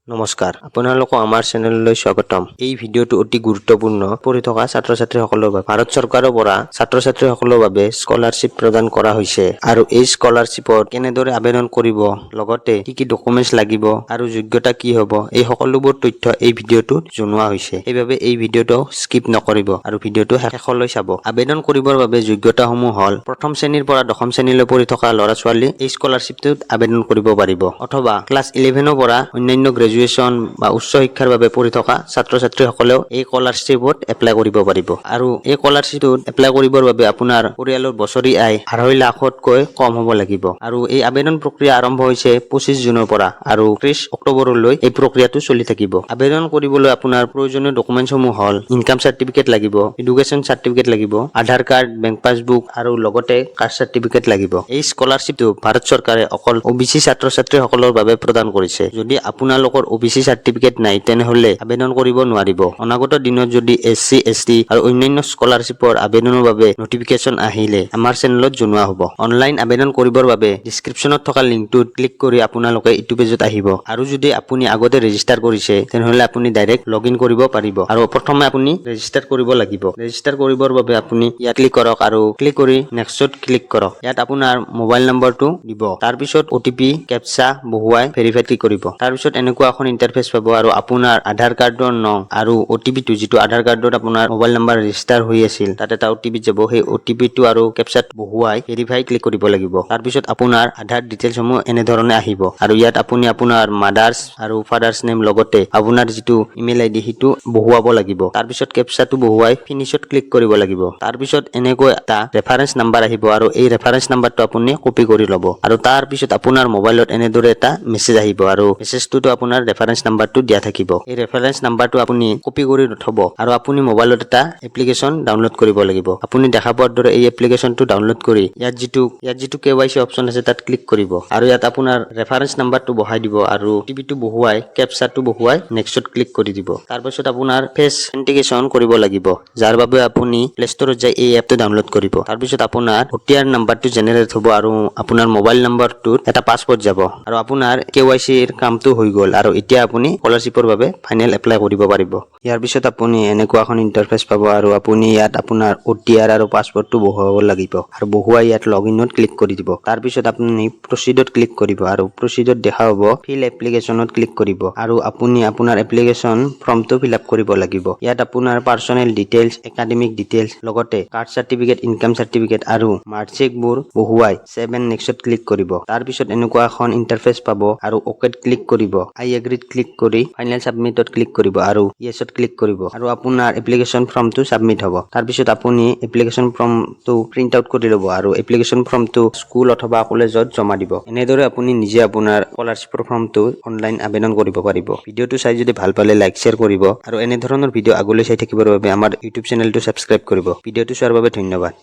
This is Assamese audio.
নমস্কাৰ, আপোনালোকক আমাৰ চেনেললৈ স্বাগতম। এই ভিডিঅ'টো অতি গুৰুত্বপূৰ্ণ পঢ়ি থকা ছাত্ৰ ছাত্ৰীসকলৰ বাবে। ভাৰত চৰকাৰৰ পৰা ছাত্ৰ ছাত্ৰীসকলৰ বাবে স্কলাৰশ্বিপ প্ৰদান কৰা হৈছে আৰু এই স্কলাৰশ্বিপত কেনেদৰে আবেদন কৰিব, লগতে কি কি ডকুমেণ্টছ লাগিব আৰু যোগ্যতা কি হ'ব, এই সকলোবোৰ তথ্য এই ভিডিঅ'টোত জনোৱা হৈছে। সেইবাবে এই ভিডিঅ'টো স্কিপ নকৰিব আৰু ভিডিঅ'টো শেষলৈ চাব। আবেদন কৰিবৰ বাবে যোগ্যতাসমূহ হ'ল প্ৰথম শ্ৰেণীৰ পৰা দশম শ্ৰেণীলৈ পঢ়ি থকা ল'ৰা ছোৱালী এই স্কলাৰশ্বিপটোত আবেদন কৰিব পাৰিব, অথবা ক্লাছ 11ৰ পৰা অন্যান্য গ্ৰেজুৱেশ্যন বা উচ্চ শিক্ষাৰ বাবে পঢ়ি থকা ছাত্ৰ ছাত্ৰীসকলেও এই স্কলাৰশ্বিপত এপ্লাই কৰিব পাৰিব। আৰু এই স্কলাৰশ্বিপটোত এপ্লাই কৰিবৰ বাবে আপোনাৰ পৰিয়ালৰ বছৰি আয় 2.5 লাখতকৈ কম হ'ব লাগিব। আৰু এই আবেদন প্ৰক্ৰিয়া আৰম্ভ হৈছে 25 জুনৰ পৰা আৰু 30 অক্টোবৰলৈ এই প্ৰক্ৰিয়াটো চলি থাকিব। আবেদন কৰিবলৈ আপোনাৰ প্ৰয়োজনীয় ডকুমেণ্টছসমূহ হ'ল ইনকাম চাৰ্টিফিকেট লাগিব, এডুকেশ্যন চাৰ্টিফিকেট লাগিব, আধাৰ কাৰ্ড, বেংক পাছবুক আৰু লগতে কাষ্ট চাৰ্টিফিকেট লাগিব। এই স্কলাৰশ্বিপটো ভাৰত চৰকাৰে অকল অ' বি চি ছাত্ৰ ছাত্ৰীসকলৰ বাবে প্ৰদান কৰিছে। যদি আপোনালোকৰ অ' বি চি চাৰ্টিফিকেট নাই, তেনেহ'লে আবেদন কৰিব নোৱাৰিব। অনাগত দিনত যদি এছ চি, এছ টি আৰু অন্যান্য স্কলাৰশ্বিপৰ আবেদনৰ বাবে নটিফিকেশ্যন আহিলে আমাৰ চেনেলত জনোৱা হ'ব। অনলাইন আবেদন কৰিবৰ বাবে ডিছক্ৰিপশ্যনত থকা লিংকটোত ক্লিক কৰি আপোনালোকে ইটো পেজত আহিব। আৰু যদি আপুনি আগতে ৰেজিষ্টাৰ কৰিছে, তেনেহ'লে আপুনি ডাইৰেক্ট লগ ইন কৰিব পাৰিব। আৰু প্ৰথমে আপুনি ৰেজিষ্টাৰ কৰিব লাগিব। ৰেজিষ্টাৰ কৰিবৰ বাবে আপুনি ইয়াত ক্লিক কৰক আৰু ক্লিক কৰি নেক্সটত ক্লিক কৰক। ইয়াত আপোনাৰ মোবাইল নম্বৰটো দিব। তাৰপিছত অ' টি পি, কেপচা বহুৱাই ভেৰিফাই ক্লিক কৰিব। তাৰপিছত এনেকুৱা এখন ইণ্টাৰফেচ পাব আৰু আপোনাৰ আধাৰ কাৰ্ডৰ নং আৰু অ' টি পিটো, যিটো আধাৰ কাৰ্ডত আপোনাৰ মোবাইল নাম্বাৰ ৰেজিষ্টাৰ হৈ আছিল, তাত এটা অ' টি পি যাব। সেই অ' টি পিটো আৰু কেপচাত বহুৱাই ভেৰিফাই ক্লিক কৰিব লাগিব। তাৰপিছত আপোনাৰ আধাৰ ডিটেইলছসমূহ এনেধৰণে আহিব আৰু ইয়াত আপুনি আপোনাৰ মাদাৰ্ছ আৰু ফাদাৰ্ছ নেম, লগতে আপোনাৰ যিটো ইমেইল আই ডি, সেইটো বহুৱাব লাগিব। তাৰপিছত কেপচাটো বহুৱাই ফিনিছত ক্লিক কৰিব লাগিব। তাৰপিছত এনেকৈ এটা ৰেফাৰেঞ্চ নাম্বাৰ আহিব আৰু এই ৰেফাৰেঞ্চ নাম্বাৰটো আপুনি কপি কৰি ল'ব। আৰু তাৰপিছত আপোনাৰ মোবাইলত এনেদৰে এটা মেছেজ আহিব আৰু মেছেজটোতো আপোনাৰ ৰেফাৰেঞ্চ নাম্বাৰটো দিয়া থাকিব। এই ৰেফাৰেঞ্চ নাম্বাৰটো আপুনি কপি কৰি নথব আৰু আপুনি মোবাইলত এটা এপ্লিকেশ্যন ডাউনলোড কৰিব লাগিব। আপুনি দেখা পোৱাৰ দৰে এই এপ্লিকেশ্যনটো ডাউনলোড কৰি ইয়াত যিটো কেৱাইচি অপশ্যন আছে, তাত ক্লিক কৰিব আৰু ইয়াত আপোনাৰ ৰেফাৰেঞ্চ নাম্বাৰটো বহাই দিব আৰু অ' টি পিটো বহুৱাই, কেপচাটো বহুৱাই নেক্সটত ক্লিক কৰি দিব। তাৰপিছত আপোনাৰ ফেচ অথেণ্টিকেশ্যন কৰিব লাগিব, যাৰ বাবে আপুনি প্লে ষ্ট'ৰত যাই এই এপটো ডাউনলোড কৰিব। তাৰপিছত আপোনাৰ অ' টি আৰ নাম্বাৰটো জেনেৰেট হ'ব আৰু আপোনাৰ মোবাইল নম্বৰটোত এটা পাছৱৰ্ড যাব আৰু আপোনাৰ কেৱাইচিৰ কামটো হৈ গ'ল আৰু এতিয়া আপুনি স্কলাৰশ্বিপৰ বাবে ফাইনেল এপ্লাই কৰিব পাৰিব। ইয়াৰ পিছত আপুনি এনেকুৱা এখন ইণ্টাৰফেচ পাব আৰু আপুনি ইয়াত আপোনাৰ অ' টি আৰ আৰু পাছৱৰ্ডটো বহুৱাব লাগিব আৰু বহুৱাই ইয়াত লগ ইনত ক্লিক কৰি দিব। তাৰপিছত আপুনি প্ৰচিডত ক্লিক কৰিব আৰু প্ৰচিডত দেখা পাব ফিল এপ্লিকেশ্যনত ক্লিক কৰিব আৰু আপুনি আপোনাৰ এপ্লিকেশ্যন ফৰ্মটো ফিল আপ কৰিব লাগিব। ইয়াত আপোনাৰ পাৰ্চনেল ডিটেইলছ, একাডেমিক ডিটেইলছ, লগতে কাষ্ট চাৰ্টিফিকেট, ইনকাম চাৰ্টিফিকেট আৰু মাৰ্কশ্বিটবোৰ বহুৱাই ছেভ এণ্ড নেক্সটত ক্লিক কৰিব। তাৰপিছত এনেকুৱা এখন ইণ্টাৰফেচ পাব আৰু অ'কেত ক্লিক কৰিব। আই এগ্ৰিত ক্লিক কৰি ফাইনেল ছাবমিটত ক্লিক কৰিব আৰু য়েছত ক্লিক কৰিব আৰু আপোনাৰ এপ্লিকেশ্যন ফৰ্মটো ছাবমিট হ'ব। তাৰপিছত আপুনি এপ্লিকেশ্যন ফৰ্মটো প্ৰিণ্ট আউট কৰি ল'ব আৰু এপ্লিকেশ্যন ফৰ্মটো স্কুল অথবা কলেজত জমা দিব। এনেদৰে আপুনি নিজে আপোনাৰ স্কলাৰশ্বিপৰ ফৰ্মটো অনলাইন আবেদন কৰিব পাৰিব। ভিডিঅ'টো চাই যদি ভাল পালে লাইক, শ্বেয়াৰ কৰিব আৰু এনেধৰণৰ ভিডিঅ' আগলৈ চাই থাকিবৰ বাবে আমাৰ ইউটিউব চেনেলটো ছাবস্ক্ৰাইব কৰিব। ভিডিঅ'টো চোৱাৰ বাবে ধন্যবাদ।